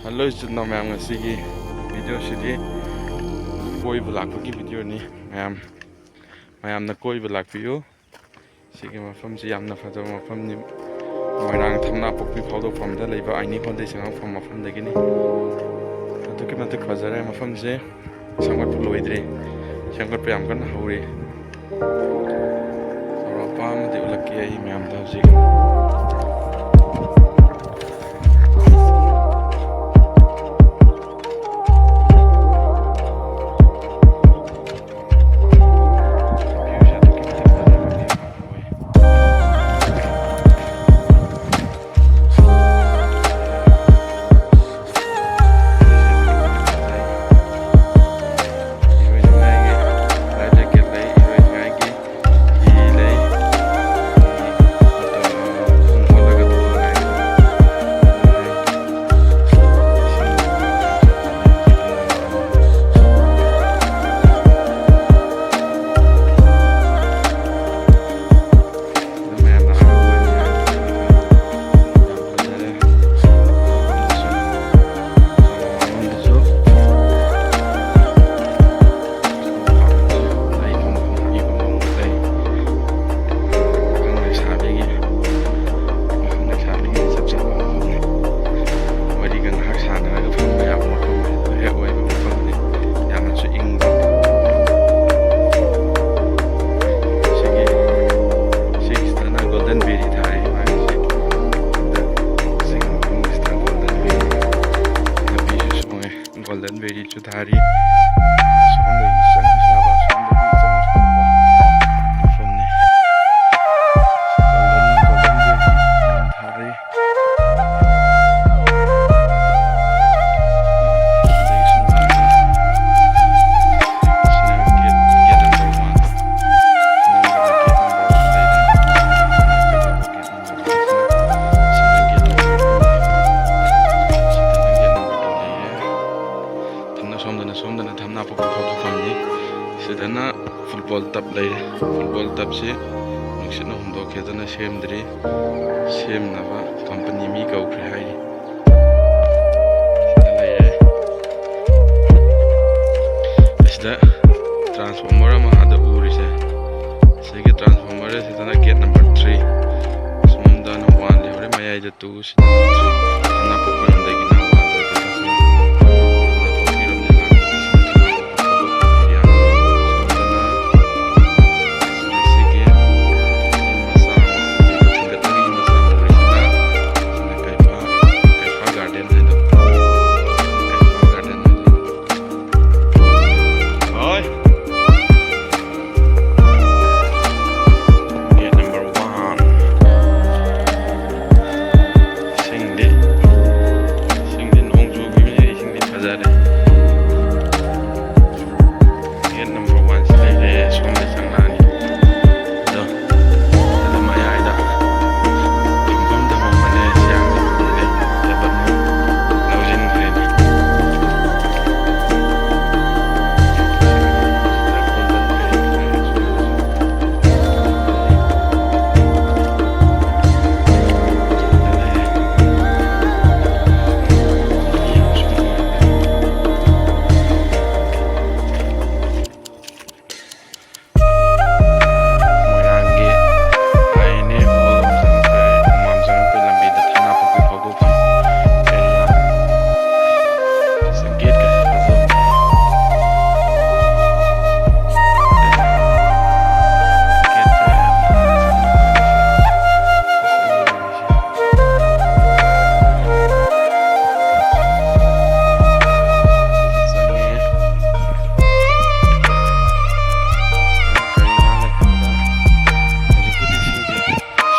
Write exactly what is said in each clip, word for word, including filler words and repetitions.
Hello ꯏꯆꯤꯟ ꯏꯅꯥꯎ ꯃꯌꯥꯝ, ꯉꯁꯤꯒꯤ ꯚꯤꯗꯤꯑꯣꯁꯤꯗꯤ ꯀꯣꯏꯕ ꯂꯥꯛꯄꯒꯤ ꯚꯤꯗꯤꯑꯣꯅꯤ꯫ ꯃꯌꯥꯝ, ꯃꯌꯥꯝꯅ ꯀꯣꯏꯕ ꯂꯥꯛꯄꯤꯌꯨ꯫ ꯁꯤꯒꯤ ꯃꯐꯝꯁꯤ ꯌꯥꯝꯅ ꯐꯖꯕ ꯃꯐꯝꯅꯤ꯫ ꯃꯣꯏꯔꯥꯡ ꯊꯝꯅꯥꯄꯣꯛꯄꯤ ꯐꯥꯎꯗꯣꯛꯐꯝꯗ ꯂꯩꯕ ꯑꯥꯏꯅꯤ ꯍꯣꯜꯗꯒꯤ ꯆꯪꯉꯛꯐꯝ ꯃꯐꯝꯗꯒꯤꯅꯤ꯫ ꯑꯗꯨꯛꯀꯤ ꯃꯇꯤꯛ ꯐꯖꯔꯦ ꯃꯐꯝꯁꯦ꯫ ꯁꯦꯝꯒꯠꯄ ꯂꯣꯏꯗ꯭ꯔꯤ꯫ ꯁꯦꯝꯒꯠꯄ ꯌꯥꯝ ꯀꯟꯅ ꯍꯧꯔꯤ꯫ ꯆꯥꯎꯔꯥꯛꯄ ꯑꯃꯗꯤ ꯎꯠꯂꯛꯀꯦ ꯑꯩ ꯃꯌꯥꯝꯗ ꯍꯧꯖꯤꯛ꯫ ꯄꯥꯈꯪ ꯂꯩꯁꯥꯕꯤꯒꯤ, ꯄꯥꯈꯪ ꯂꯩꯁꯥꯕꯤꯒꯤ ꯆꯞ ꯆꯥꯕ ꯃꯐꯝꯅꯤ꯫ ꯋꯥꯔꯤꯒ ꯉꯥꯏꯍꯥꯛ ꯁꯥꯟꯅꯔꯒ ꯐꯝꯕ ꯌꯥꯕ ꯃꯐꯝ ꯍꯦꯛ ꯑꯣꯏꯕ ꯃꯐꯝꯅꯤ꯫ ꯌꯥꯝꯅꯁꯨ ꯏꯪꯕ꯫ ꯁꯤꯒꯤ, ꯁꯤꯒꯤꯁꯤꯗꯅ ꯒꯣꯜꯗꯟ ꯕꯦꯔꯤ ꯊꯥꯔꯤ ꯃꯥꯒꯤꯁꯦ꯫ ꯁꯤꯒꯤ ꯃꯐꯝꯁꯤꯗ ꯒꯣꯜꯗꯟ ꯕꯦꯔꯤ ꯂꯝꯕꯤꯁꯨ ꯁꯣꯡꯉꯦ꯫ ꯒꯣꯜꯗꯟ ꯕꯦꯔꯤꯁꯨ ꯊꯥꯔꯤ꯫ ꯑꯁꯣꯝꯗꯒꯤ ꯆꯪꯉꯁꯨ ꯌꯥꯕ, ꯑꯁꯣꯝꯗꯒꯤ ꯆꯪꯉꯁꯨ ꯌꯥꯕ ꯃꯐꯝꯅꯤ꯫ ꯒꯣꯜꯗꯟ, ꯒꯣꯜꯗꯟ ꯕꯦꯔꯤ ꯌꯥꯝ ꯊꯥꯔꯤ꯫ ꯑꯁꯤꯗꯒꯤ ꯁꯨꯝ ꯂꯥꯛꯑꯒ ꯁꯤꯅ ꯒꯦꯠ, ꯒꯦꯠ ꯅꯝꯕꯔ ꯋꯥꯟ꯫ ꯁꯣꯝꯗꯅ ꯒꯦꯠ ꯅꯝꯕꯔ ꯋꯥꯟ ꯂꯩꯔꯦ꯫ ꯒꯦꯠ ꯅꯝꯕꯔ ꯋꯥꯟꯁꯤꯅ, ꯁꯤꯅ ꯒꯦꯠ ꯅꯝꯕꯔ ꯇꯨ꯫ ꯁꯤꯗꯅ ꯒꯦꯠ ꯅꯝꯕꯔ ꯇꯨ ꯂꯩꯔꯦ꯫ ꯊꯝꯅ ꯁꯣꯝꯗꯅ, ꯁꯣꯝꯗꯅ ꯊꯝꯅꯥ ꯄꯣꯛꯄ ꯐꯥꯎꯕ ꯐꯝꯅꯤ꯫ ꯁꯤꯗꯅ ꯐꯨꯠꯕꯣꯜ ꯇꯞ ꯂꯩꯔꯦ꯫ ꯐꯨꯠꯕꯣꯜ ꯇꯞꯁꯤ ꯅꯨꯡꯁꯤꯠꯅ ꯍꯨꯝꯗꯣꯛꯈꯤꯗꯅ ꯁꯦꯝꯗ꯭ꯔꯤ꯫ ꯁꯦꯝꯅꯕ ꯀꯝꯄꯅꯤ ꯃꯤ ꯀꯧꯈ꯭ꯔꯦ ꯍꯥꯏꯔꯤ꯫ ꯇ꯭ꯔꯥꯟꯁꯐꯣꯔꯃꯔ ꯑꯃ ꯑꯥꯗ ꯎꯔꯤꯁꯦ, ꯁꯤꯒꯤ ꯇ꯭ꯔꯥꯟꯁꯐꯣꯔꯃꯔ ꯑꯁꯤꯗꯅ ꯒꯦꯠ ꯅꯝꯕꯔ ꯊ꯭ꯔꯤ, ꯑꯁꯣꯝꯗꯅ ꯋꯥꯟ ꯂꯩꯍꯧꯔꯦ, ꯃꯌꯥꯏꯗ ꯇꯨ, ꯁꯤꯗꯅ ꯊ꯭ꯔꯤ꯫ ꯈꯥꯡꯉꯕꯣꯛꯄꯤꯔꯣꯝꯗꯒꯤꯅ ꯋꯥꯟ ꯑꯣꯏꯗꯣꯏꯕ꯫ ꯈꯥꯡꯉꯕꯣꯛꯄꯤꯔꯣꯝꯗꯒꯤ ꯂꯥꯛꯄꯁꯤꯅ ꯈꯥꯡꯉꯕꯣꯛꯄ ꯊꯧꯗꯣꯛ ꯑꯦꯔꯤꯌꯥ꯫ ꯁꯣꯝꯗꯅ ꯁꯤꯒꯤ ꯌꯨꯝ ꯃꯆꯥ ꯑꯃ, ꯊꯤꯡꯒꯠꯂꯒ ꯌꯨꯝ ꯃꯆꯥ ꯑꯃ ꯎꯔꯤꯁꯤꯅ, ꯁꯤꯅ ꯀꯩꯐꯥ, ꯀꯩꯐꯥ ꯒꯥꯔꯗꯦꯟ ꯍꯥꯏꯗꯣ꯫ ꯀꯩꯐꯥ ꯒꯥꯔꯗꯦꯟ ꯍꯥꯏꯗꯣ꯫ ꯍꯣꯏ꯫ Gate number one. ꯏꯁꯤꯡꯗꯤ, ꯏꯁꯤꯡꯗꯤ ꯅꯣꯡ ꯆꯨꯈꯤꯕꯅꯤꯅ ꯏꯁꯤꯡꯗꯤ ꯐꯖꯔꯦ꯫ Gate number one ꯁꯤ ꯂꯩꯔꯦ, ꯁꯣꯝꯗ ꯆꯪꯂꯛꯑꯅꯤ꯫ ꯑꯗꯣ, ꯑꯗꯨ ꯃꯌꯥꯏꯗ ꯊꯝꯐꯝ ꯊꯝꯃꯝꯕꯅꯦ, ꯁꯤ ꯌꯥꯝ ꯐꯖꯕꯅꯦ, ꯇꯦꯕꯜ ꯂꯧꯁꯤꯟꯈ꯭ꯔꯦꯅꯦ꯫ ꯃꯣꯏꯔꯥꯡꯒꯤ ꯑꯥꯏ ꯑꯦꯟ ꯑꯦ ꯍꯣꯜ ꯂꯣꯝ ꯆꯪꯉꯛꯄ, ꯃꯥꯝ ꯆꯪꯉꯛꯄ ꯂꯝꯕꯤꯗ ꯊꯥꯅꯄꯣꯛꯄꯤ ꯐꯥꯎꯗꯣꯛꯐꯝ area꯫ ꯒꯦꯠꯀꯁꯦ ꯐꯖꯕꯅꯦ꯫ ꯒꯦꯠꯁꯦ ꯌꯥꯝ ꯅꯥꯟꯅ ꯆꯪꯉꯛꯄꯅꯦ꯫ ꯆꯪꯉꯦ꯫ ꯀꯔꯤꯅꯣ ꯍꯥꯏꯔꯀꯥꯟꯗ ꯍꯧꯖꯤꯛꯄꯨꯗꯤ ꯏꯁꯤꯡꯁꯦ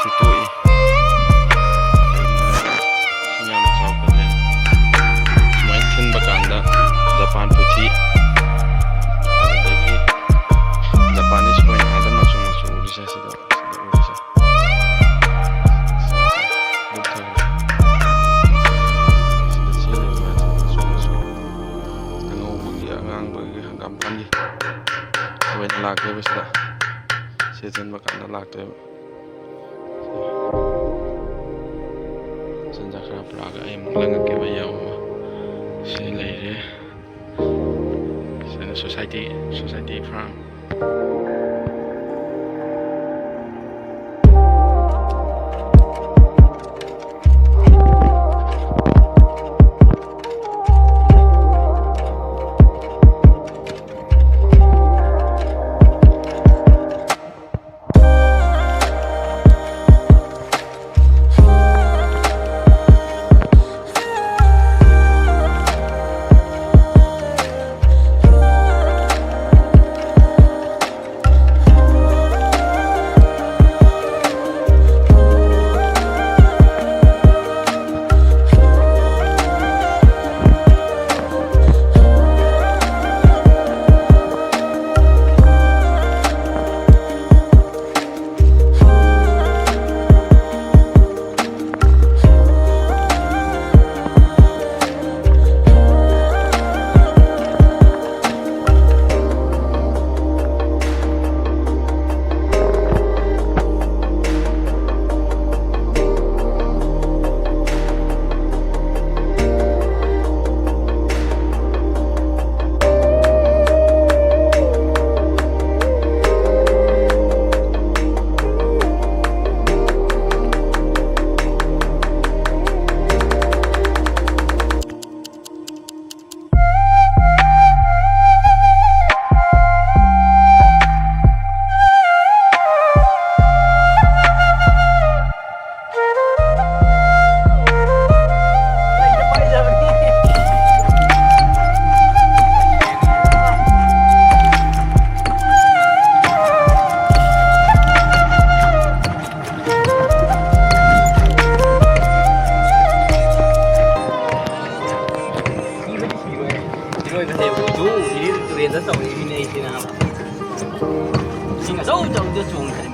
ꯁꯤꯠꯇꯣꯛꯏ꯫ ꯏꯁꯤꯡ ꯌꯥꯝ ꯆꯥꯎꯈꯠꯂꯦ꯫ ꯁꯨꯃꯥꯏꯅ ꯊꯤꯟꯕ ꯀꯥꯟꯗ ꯖꯄꯥꯟ ꯄꯨꯊꯤ, ꯑꯗꯨꯗꯒꯤ Japanese coin ꯑꯥꯗ ꯃꯆꯨ ꯃꯆꯨ ꯎꯔꯤꯁꯦ ꯁꯤꯗ꯫ ꯁꯤꯗ ꯎꯔꯤꯁꯦ꯫ ꯁꯤꯗ ꯆꯦꯜꯂꯤꯕ ꯃꯆꯨ ꯃꯆꯨ꯫ ꯑꯉꯧꯕꯒꯤ, ꯑꯉꯥꯡꯕꯒꯤ, ꯍꯪꯒꯥꯝꯄꯥꯟꯒꯤ ꯑꯣꯏꯅ ꯂꯥꯛꯇꯣꯏꯕ ꯁꯤꯗ꯫ ꯁꯤ ꯆꯟꯕ ꯀꯥꯟꯗ ꯂꯥꯛꯇꯣꯏꯕ꯫ ꯆꯟꯖꯈ꯭ꯔ ꯄꯨꯔꯛꯑꯒ ꯑꯩ ꯑꯃꯨꯛ ꯂꯪꯉꯛꯀꯦꯕ, ꯌꯦꯡꯉꯣ꯫ ꯁꯤ ꯂꯩꯔꯦ꯫ ꯁꯤꯗꯅ society Society, society farm. ꯏꯔꯣꯏꯕꯁꯦ ꯎꯗꯨ ꯏꯔꯤꯜ ꯇꯨꯔꯦꯜꯗ ꯇꯧꯔꯛꯏ ꯃꯤꯅꯦ ꯑꯩꯁꯦ ꯅꯥꯕ꯫ ꯏꯁꯤꯡ ꯑꯆꯧ ꯑꯆꯧꯕꯗ ꯆꯣꯡꯗꯅ